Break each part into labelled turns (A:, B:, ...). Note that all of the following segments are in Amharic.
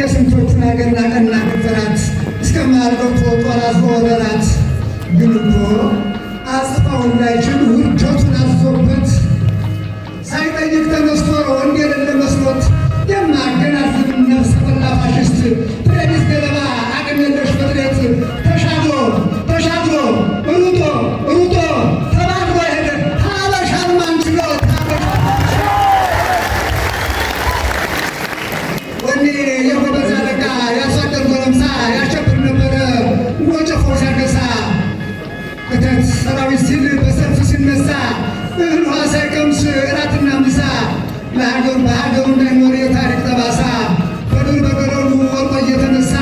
A: የስንቶቹን ሀገር ናቀና ደፈራት። እስከማያልቀው ጦር አዝሮ ወረራት። ግን እኮ አጽፋው እንዳይችል ውርደቱን አዞበት ሳይጠይቅ ተነስቶ ወንድ የሌለ መስሎት የማያገናዝብ ነፍሰ በላ ፋሽስት ፕሬዲስ ገለባ አቅም የለሽ ፍጥረት ተሻግሮ ተሻግሮ ሩጦ ሩጦ ተባግሮ ሄደ። ሀበሻን ማን ችሎት? ወኔ የጎበዝ አለቃ የአርሶ አደር ጎረምሳ ያሸብር ነበረ ወጨፎ ሲያገሳ ክተት ሰራዊት ሲል በሰልፍ ሲነሳ እህል ውሃ ሳይቀምስ እራትና ምሳ ለሀገሩ በሀገሩ እንዳይኖር የታሪክ ጠባሳ በዱር በገደሉ ወርቆ እየተነሳ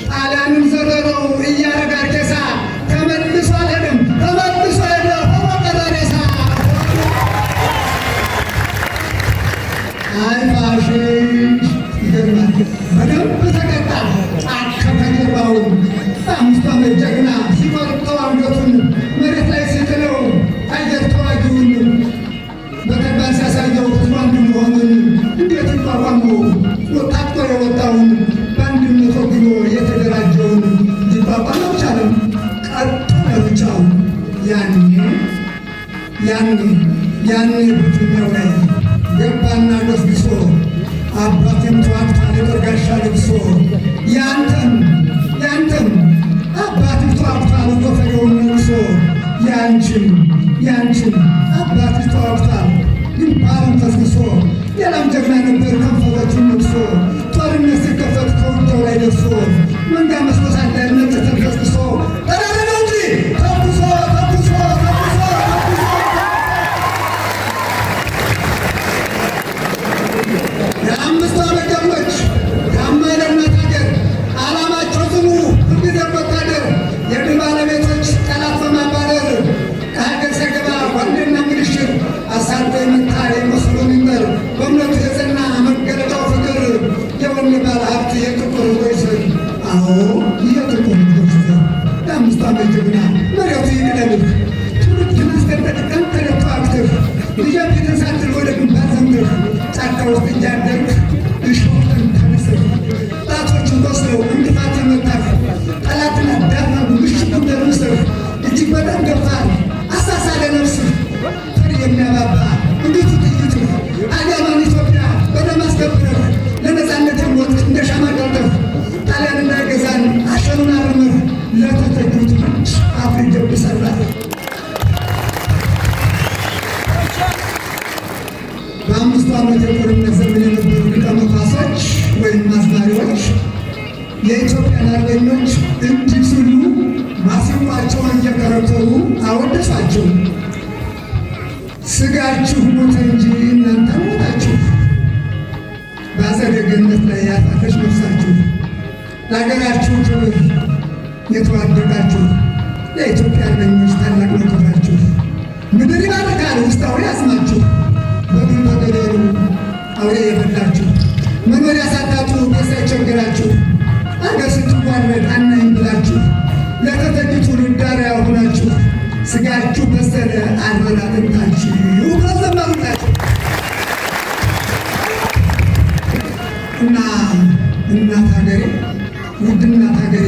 A: ጣሊያንን ዘረረው እያረገ አርኬሳ ተመልሶ አልሄደም ተመልሶ ሄደ ሆኖ ቀረ ሬሳ። አይ ፋሽስት ይገርማል። በደንብ ተቀጣ አከፈ ጀርባውን በ5 ዓመት ጀግና ሲቆርጠው አንገቱን መሬት ላይ ሲጥለው አየር ተዋጊውን በተግባር ሲያሳየው ህዝቡ አንድ መሆኑን እንዴት ይቋቋመው ታጥቆ የወጣውን በአንድነት ወግኖ የተደራጀውን ሊቋቋም አልቻለም። ቀጠለ ሩጫው። ያኔ ያኔ ያኔ በፍልሚያው ላይ ገባና ገስግሶ አባቴም ተዋግቷል የጦር ጋሻ ለብሶ ያንተም ያንተም አባትህ ተዋግቷል ጎፈሬውን ነቅሶ ያንቺም ያንቺም አባትህ ተዋግቷል ግንባሩን ከስክሶ ሌላም ጀግና ነበር ከንፈሮቹን ነቅሶ ጦርነት ሲከፈት ከውጊያው ላይ ደርሶ መንጋ መስሎ ሳለ ነጭ ተንፈስክሶ ተራረገ እንጂ ተኩሶ ተኩሶ ተኩሶ ተኩሶ። የ5 ዓመት ጀግኖች ታማኝ ለእናት ሀገር ዓላማቸው ጽኑ ሁልጊዜም ወታደር የድል ባለቤቶች ጠላት በማባረር ከሀገር ሳይገባ ወንድና ምንሽር አሳዶ የመታ የቆሰለውን ይንበር በእምነቱ የጸና መገለጫው ፍቅር የወኔ ባለ ሀብት የጥቁር ሕዝቦች ስር። አዎ የጥቁር ሕዝቦች ስር። የ5 ዓመት ጀግና መሬቱ ይቅደምህ ትውልድ ማስጠንቀቅ ቀን ተሌት ተዋግተህ ልጄን ፊትን ሳትል ወደ ግንባር ዘምተህ ጫካ ውስጥ እያደርክ እሾህን ተነስህ ጣቶችን ቆስለው እንቅፋት የመታህ ጠላትን አዳፍነህ ምሽጉን ደርምሰህ እጅግ በጣም ደፋር አሳሳለ ነፍስህ ፈሪ የሚያባባ እንዴቱ ጥይትህ አዳማን ኢትዮጵያ በደም አስከብረህ ለነፃነት የሞትክ እንደ ሻማ ቀልጠህ ጣሊያን እንዳይገዛን አሸኑን አርመህ ለተተኪው ትውልድ አፍሪ ገብ ሰራህ። በ5 ዓመት የጦርነት ዘመን የነበሩ ሊቀ መኳሶች ወይም አዝማሪዎች የኢትዮጵያን አርበኞች እንዲህ ሲሉ ማሲንቋቸውን እየከረከሩ አወደሷቸው። ስጋችሁ ሞተ እንጂ እናንተ አልሞታችሁ፣ በአጸደ ገነት ላይ ያጣፈች ነፍሳችሁ፣ ለሀገራችሁ ክብር የተዋደቃችሁ የኢትዮጵያ አርበኞች ታላቅ ነው ክብራችሁ። ምድር ይባርካል ውስጣዊ አጽማችሁ፣ በዱር በገደሉ አውሬ የበላችሁ መኖሪያ ሳታጡ ቤት ሳይቸግራችሁ አገር ስትዋረድ አናይም ብላችሁ ለተተኪ ትውልድ አርአያ ሆናችሁ ስጋችሁ በሰለ አልበላ አጥንታችሁ ብለው ዘመሩላቸው። እና እናት ሀገሬ ውድ እናት ሀገሬ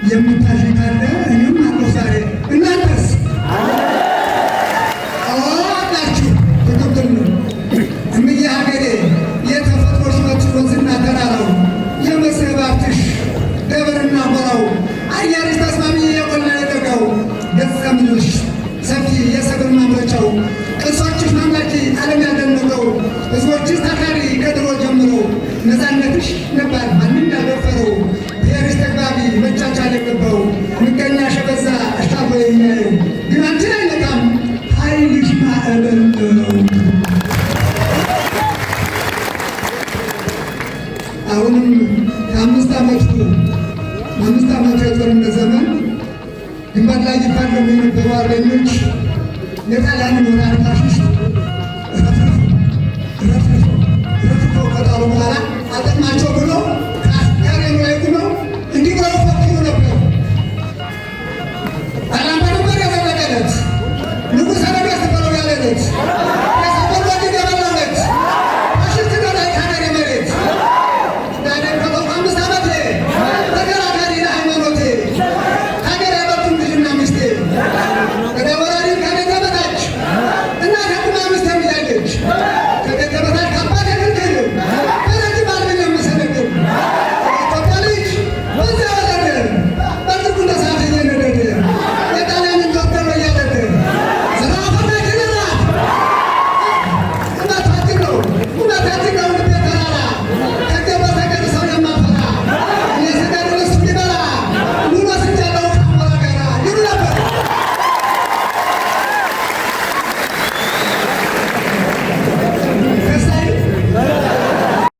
A: የምታሽ ካለ እኔም አለሁ ዛሬ። እናንተስ አላችሁ? ትክክል ነው። እምዬ ሀገሬ የተፈጥሮ ሽበት ወንዝና ተራራው የመስህብ ሀብትሽ ደብርና ሆራው አየርሽ ተስማሚ የቆላ የደጋው ገጸ ምድርሽ ሰፊ የሰብል ማምረቻው ቅርሶችሽ ማምላኪ ዓለም ያደነቀው ሕዝቦችሽ ታታሪ ከድሮ ጀምሮ ነፃነትሽ ነባር ማንም ያልደፈረው ብሔርሽ ተግባቢ መቻቻል የገባው ምቀኛ ሸበዛ አሻግሮ የሚያየው ግን አንቺን አይነካም ኃይልሽ ማዕበል ነው። አሁንም ከ5 ዓመቱ የጦርነት ዘመን ግንባር ላይ ይፋለሙ የነበሩ አርበኞች የጣሊያንን ወራሪ ፋሽስት ረፍርፈው ከጣሉ በኋላ አልጠቅማቸው ብሎ